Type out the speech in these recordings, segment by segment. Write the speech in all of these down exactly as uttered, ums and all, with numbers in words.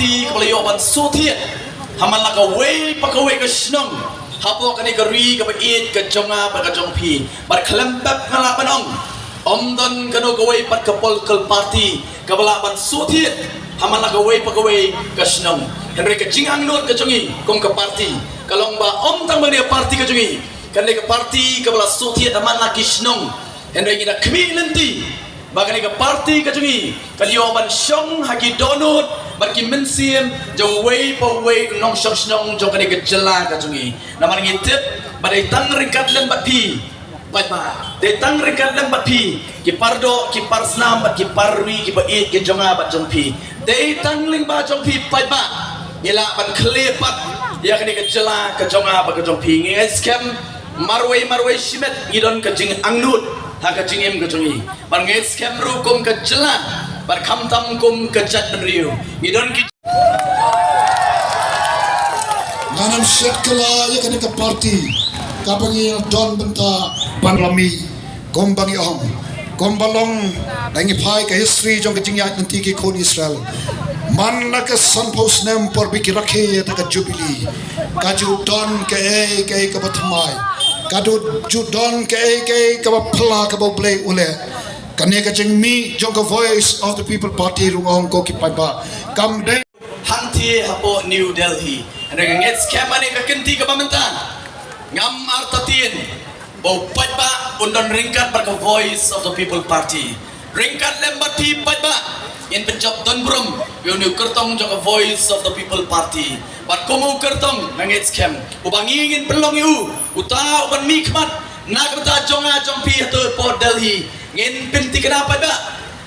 Kaba la ïoh ban sngewthuh ha man la kawei pa kawei ka shnong hapoh kane ka ri kaba ïeit ka jong nga bad ka jong phi. Bad khlem pep nga lah ban ong, ym don kano kawei pat ka political party kaba lah ban sngewthuh ha man la kawei pa kawei ka shnong. Hynrei ka jingangnud ka jong ngi kum ka party ka long ba ym tang ba kane ka party ka jong ngi kan dei ka party kaba la sngewthuh ha man la ki shnong. Hynrei ngi da khmih lynti ba kane ka party ka jong ngi kan ïoh ban shong ha ki dohnud bad ki mynsiem jong uwei pa uwei u nongshong shnong jong kane ka jylla ka jong ngi. Namar ngi tip ba dei tang ryngkat lem bad phi paidbah, dei tang ryngkat lem bad phi ki pardoh, ki parsnam bad ki parri kiba ïeit ki jong nga bad jong phi. Dei tang lyngba jong phi paidbah ngi lah ban khlieh pat ïa kane ka jylla ka jong nga bad ka jong phi. Ngi ngeit skhem marwei marwei shimet ngi don ka jingangnud ha ka jingim ka jong ngi. Bad ngi ngeit skhem ruh kum ka jylla bad khamtam kum ka jaitbynriew ngi don ki. Ngan ym shet kylla ïa kane ka party kaba ngi don bynta ban lami. Kum ba ngi ong, kum ba long, da ngi phai ka history jong ka jingïaid lynti ki khun Israel. Man la ka sanphew snem por ba ki rakhe ïa ka jubili, ka ju don kaei kaei kaba thymmai, ka ju don kaei kaei kaba phylla kaba U Blei u leh. Kane ka jingmih jong ka Voice of the People Party ruh ong ko ki paidbah kam dei hangtei hapoh New Delhi. Hynrei nga ngeit skhem ane ka kynti kaba mynta ngam artatien ba u paidbah un don ryngkat bad ka Voice of the People Party. Ryngkat lem bad phi paidbah ngin pynjop don burom ïa une u kyrtong jong ka Voice of the People Party. Bad kum u kyrtong nga ngeit skhem uba ngi ngin pynlong ïa u uta uban mih khmat na ka bynta jong nga jong phi hato hapoh Delhi. Ngin pynthikna paidbah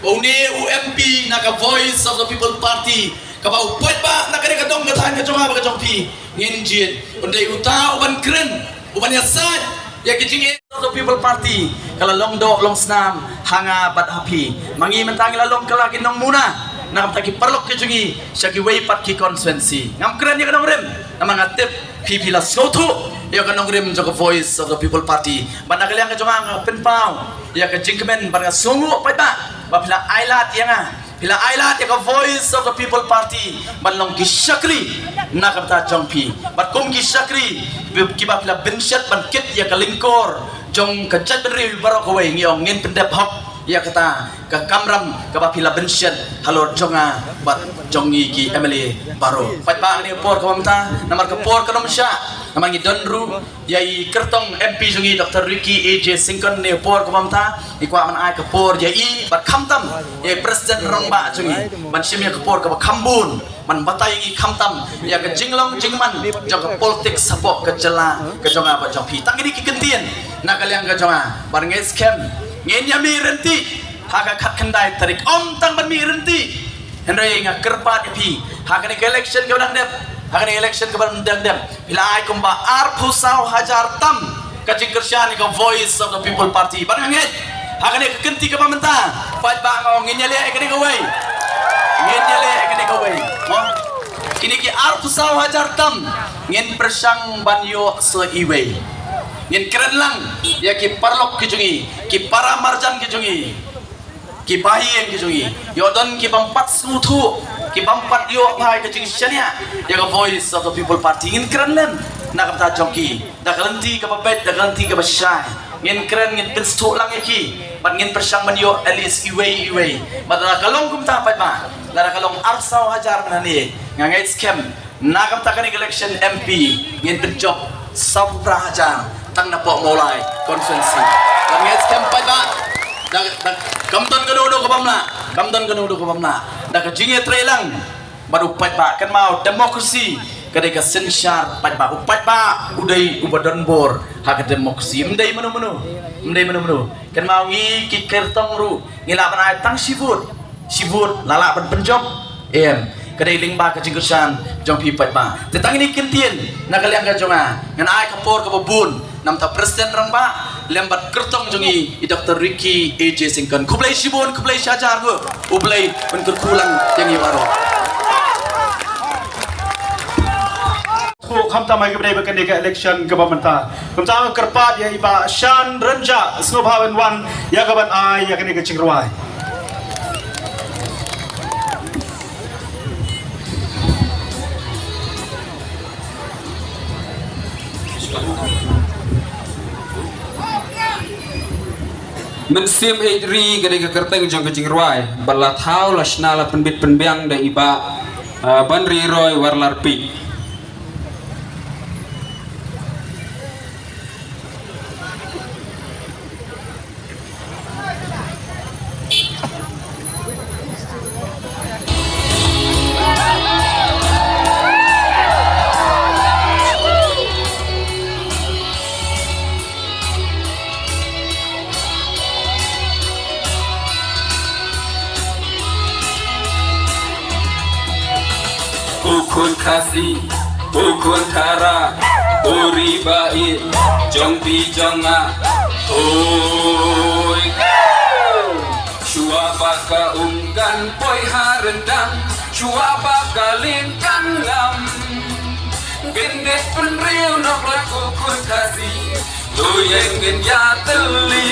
ba une u M P na ka Voice of the People Party kaba u paidbah na kane ka dong ka thaiñ ka jong nga bad ka jong phi ngin jied un dei uta uban kren uban ïasaid ïa ki jingeh. Of the People Party ka la long doh long snam ha nga bad ha phi. Ma ngi mynta ngi la long kylla ki nongmuna na ka bynta ki paralok ki jong ngi sha kiwei pat ki constituency. Ngam kren ïa ka nongrim namar nga tip phi phi la sngewthuh ïa ka nongrim jong ka Voice of the People Party. Bad na ka liang ka jong nga nga pynpaw ïa ka jingkmen bad nga sngewnguh paidbah ba phi la ailad ïa nga, phi la ailad ïa ka Voice of the People Party ban long ki shakri na ka bynta jong phi. Bad kum ki shakri kiba phi la bynshet ban kit ïa ka lyngkor jong ka jaitbynriew baroh kawei, ngi ong ngin pyndep hok ïa kata ka kamram kaba phi la bynshet halor jong nga bad jong ngi ki M L A baroh. Paidbah, ha kane ka por kaba mynta namar ka por kan ym shah, namar ngi don ruh ïa i kyrtong M P jong ngi Doctor Ricky A J Syngkon. Ha kane ka por kaba mynta ngi kwah ban ai ka por ïa i bad khamtam ïa i President Rangbah jong ngi ban shim ïa ka por kaba kham bun ban batai ïa ngi khamtam ïa ka jinglong jingman jong ka politics hapoh ka jylla ka jong nga bad jong phi. Tang kine ki kyntien na ka liang ka jong nga bad nga ngeit skhem ngin ïa mih ryntih ha ka khatkhyndai tarik. Ym tang ban mih ryntih, hynrei nga kyrpad ïa phi ha kane ka election kaba dang dep, ha kane ka election kaba dang dep phi la ai kumba arphew saw hajar tam ka jingkyrshan ïa ka Voice of the People Party. Bad nga ngeit ha kane ka kynti kaba mynta paidbah nga ong ngin ïaleh ïa kane kawei, ngin ïaleh ïa kane kawei. Mo, kine ki arphew saw hajar tam ngin pyrshang ban ïoh sa iwei. Ngin kren lang ïa ki paralok ki jong ngi, ki para marjan ki jong ngi, ki bahaïing ki jong ngi. Ïoh don ki bym pat sngewthuh, ki bym pat ïoh phai ka jingshaniah ïa ka Voice of the People Party. Ngin kren lem na ka bynta jong ki da ka lynti kaba beit, da ka lynti kaba shai. Ngin kren, ngin pynsngewthuh lang ïa ki bad ngin pyrshang ban ïoh at least iwei iwei. Bad lada ka long kumta paidbah, lada ka long arphew saw hajar mynhynne, nga ngeit skhem na ka bynta kane ka election M P ngin pynjop sawphew phra hajar tang napoh Mawlai constituency. Bad nga ngeit skhem paidbah da, da kam don kano kano ka bym lah, kam don kano kano ka bym lah da ka jingïatreilang bad u paidbah. Kynmaw, democracy ka dei ka synshar paidbah. U paidbah u dei uba don bor ha ka democracy, ym dei mano mano, ym dei mano mano. Kynmaw, ngi ki kyrtong ruh ngi lah ban ai tang shi vote, shi vote la lah ban pynjop. Em, ka dei lyngba ka jingkyrshan jong phi paidbah. Te tang kine ki kyntien na ka liang ka jong nga, ngan ai ka por kaba bun na ka bynta President Rangbah lem bad kyrtong jong ngi i Doctor Ricky A J Syngkon. Khublei shibun, khublei shihajar nguh. U Blei un kyrkhu lang ïa ngi baroh. Ko khamtam ha kaba dei ba kane ka election kaba mynta. Kumta nga kyrpad ïa i Bah Shan Rynjah, sngewbha ban wan ïa kaban ai ïa kane ka jingrwai. Mynsiem Eit Ri ka dei ka kyrteng jong ka jingrwai, bad la thaw la shna la pynbit pynbiang da i Bah, ah, Banri Roy Warlarpik. U khun Khasi, u khun Khara, u ri ba ïeit jong phi jong nga. Oi. Shuwa ba ka um kan poi ha ryndang, shuwa ba ka lieng kan ngam. Ngin dei pynriew noh la u khun Khasi, to ïeng ngin ïatylli.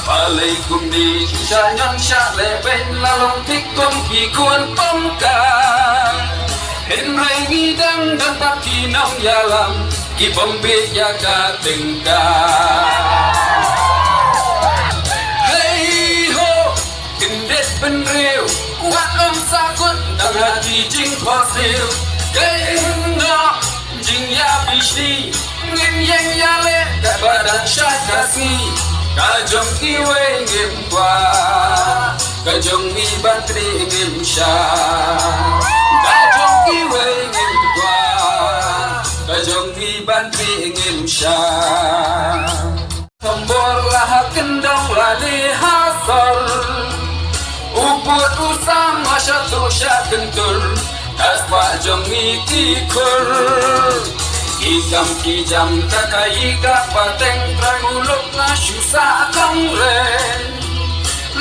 Balei kumne shisha ñion sha leh beiñ la long thik kum ki khun pom ka. Hynrei ngi dang don bad ki nongïalam, ki bym bieit ïa ka tyngka. Hei ho, kyndit bynriew, wat ym sahkut tang ha ki jingphohsniew. Kein noh jingïabishni, ngin ïeng ïaleh katba dang shai ka sngi. Ka jong kiwei ngim kwah, ka jong ngi ban pynïaid ngim shah. Ka jong kiwei ngim kwah, ka jong ngi ban pynïaid ngim shah. Thombor la ha kyndong lane ha sor, u pud u sam ha sha tu sha kyntur. Ka spah jong ngi ki khur, ki kam ki jam ka kayi ka pateng, trai muluk nga shu sah kongren.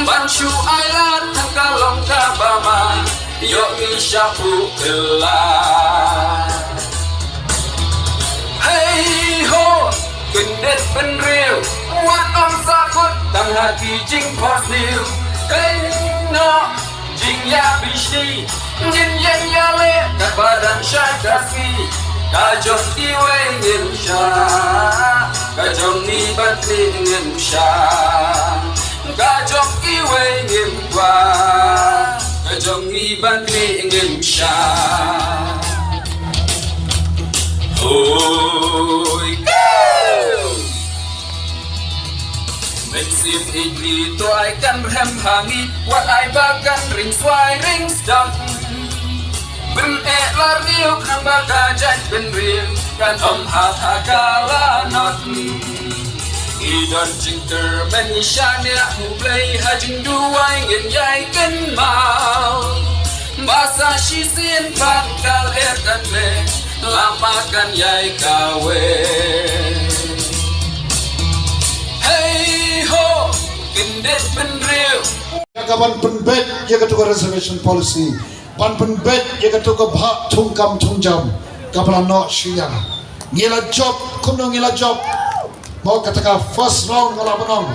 Ban shu ai lad tang ka long kaba ma, ïoh ngi sha phuh kylla. Hei ho, kyndit bynriew, wat ym sahkut tang ha ki jingphohsniew. Kein noh jingïabishni, ngin ïeng ïaleh katba dang shai ka sngi. Ka jong kiwei ngim shah, ka jong ngi ban pynïaid ngim shah. Ka jong kiwei ngim kwah, ka jong ngi ban pynïaid ngim shah. Hoi. Mynsiem Eit Ri to ai kan rhem ha ngi, wat ai ba kan ring swai ring sdang. Pyneh lar ïew khnang ba ka jaitbynriew kan ym hap ha ka lanot. Ngi don jingkyrmen ngi shaniah ha U Blei, ha jingduwai ngin ïai kynmaw. Ba sa shisien pat ka lyer kan leh, lama kan ïai kawei. Hei ho, kyndit bynriew. Ïa ka ban pynbeit ïa katu ka reservation policy, ban pynbeit ïa katu ka bhah thungkam thungjam kaba la noh shuwa. Ngi la jop, kumno ngi la jop? Mo, kata ka first round nga la ban ong.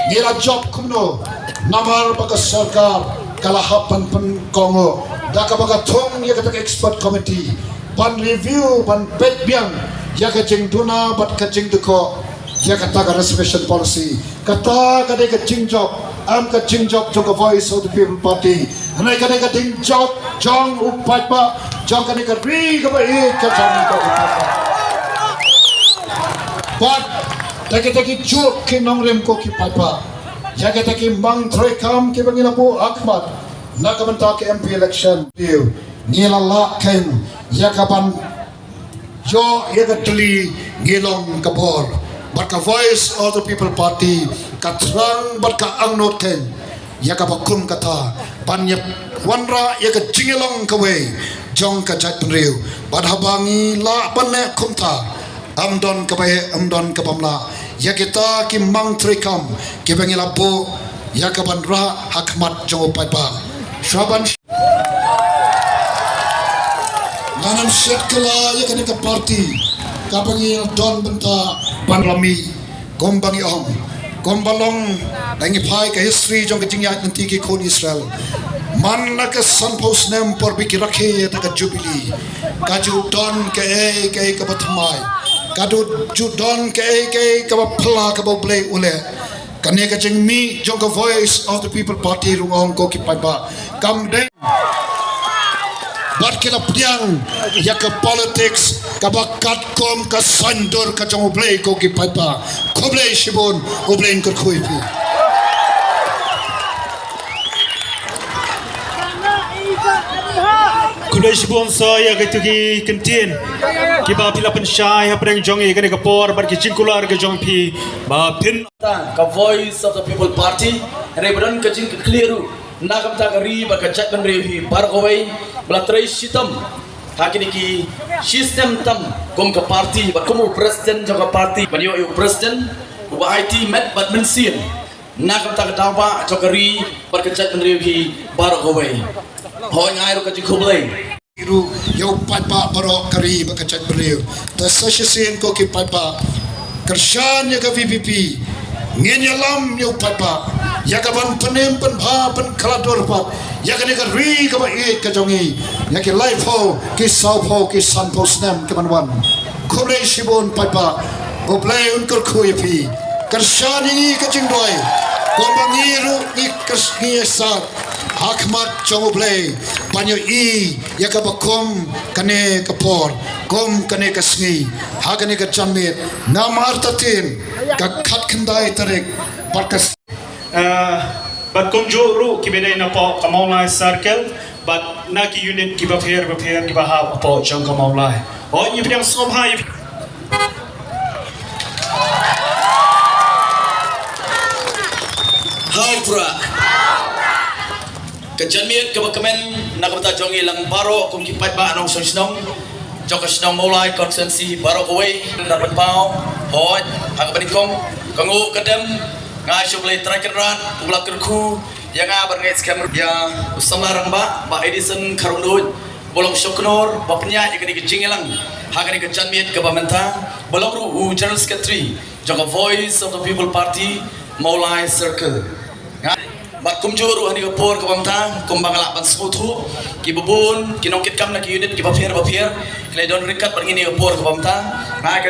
Ngi la jop kumno? Namar ba ka sorkar ka la hap ban pynkohnguh da kaba ka thung ïa kata ka expert committee ban review, ban peit biang ïa ka jingduna bad ka jingdukhoh ïa kata ka reservation policy. Kata ka dei ka jingjop, em ka jingjop jong ka Voice of the People Party. Hynrei ka dei ka jingjop jong u paidbah, jong kane ka ri kaba ïeit ka jong ka u paidbah. Bad da kita ki juk ki nongrim ko ki paidbah, ïa kita ki mang treikam kiba ngi la buh ha khmat na ka bynta ka M P election. Ngi la lah kein ïa ka ban ïoh ïa ka dli, ngi long ka bor. Bad ka Voice of the People Party ka thrang bad ka angnud kein ïa kaba kum kata, ban ïa wanrah ïa ka jingïalong kawei jong ka jaitbynriew. Bad haba ngi lah ban leh kumta, ym don kaba heh, ym don kaba mlah. Ïa kita ki mang treikam kiba ngi la buh ïa ka ban rah ha khmat jong u paidbah. Shuwa ban Ngan ym shet kylla ïa kane ka party kaba ngi don bynta ban rami, kumba ngi ong, kumba long, da ngi phai ka history jong ka jingïaid lynti ki khun Israel. Man la ka sanphew snem por ba ki rakhe ïa ka jubili, ka ju don kaei kaei kaba thymmai, ka ju don kaei kaei kaba phylla kaba U Blei u leh. Kane ka jingmih jong ka Voice of the People Party ruh ong ko ki paidbah, kam dei. Bad ki la pdiang ïa ka politics kaba katkum ka saiñdur ka jong U Blei ko ki paidbah. Khublei shibun, U Blei un kyrkhu ïa phi. Khublei shibun sa ïa kito ki kyntien kiba phi la pynshai hapdeng jong ngi kane ka por bad ki jingkular ka jong phi ba phin ka Voice of the People Party. Hynrei ba don ka jingkyrkhu na ka bynta ka ri bad ka jaitbynriew hi baroh kawei ba la trei shitom ha kine ki shisnem tam kum ka party bad kum u president jong ka party ban ïoh ïa u president uba aiti met bad mynsiem na ka bynta ka daw ba jong ka ri bad ka jaitbynriew hi baroh kawei. Hooid, nga ai ruh ka jingkhublei ruh ïa u paidbah baroh ka ri bad ka jaitbynriew. Te sa shisien ko ki paidbah, kyrshan ïa ka V P P, ngin ïalam ïa u paidbah ïa ka ban pynim pynbha pynkhladur pat ïa kane ka ri kaba ïeit ka jong ngi ïa ki laiphew ki sawphew ki sanphew snem ki ban wan. Khublei shibun paidbah, U Blei un kyrkhu ïa phi. Kyrshan ïa ngi ka jingduwai, kumba ngi ruh ngi kyrs-, ngi ïasaid ha khmat jong U Blei ban ïohi ïa kaba kum kane ka por, kum kane ka sngi, ha kane ka janmiet, namar artatien ka khatkhyndai tarik bad ka s- Ah, bad kumjuh ruh kiba dei na poh ka Mawlai Circle bad na ki unit kiba pher ba pher kiba hap hapoh jong ka Mawlai. Hooid, ngi pdiang sngewbha ïa phi. Hau pra. Ka janmiet kaba kmen na ka bynta jong ngi lang baroh kum ki paidbah nongshong shnong jong ka shnong Mawlai constituency baroh kawei na pynpaw. Hooid, ha kaba nyngkong ka nguh ka dem nga ai sha U Blei Trai Kynrad uba la kyrkhu ïa nga bad nga skhem ïa u samla rangbah Bah Edison Kharunduid ba long shoknor ba pynïaid ïa kane ka jingïalang ha kane ka janmiet kaba mynta, ba long ruh u General Secretary jong ka Voice of the People Party Mawlai Circle. Nga, bad kumjuh ruh ha kane ka por kaba mynta kumba nga lah ban sngewthuh kiba bun ki nongkitkam na ki unit kiba pher ba pher ki la don ryngkat bad ngi ha kane ka por kaba mynta. Nga ai ka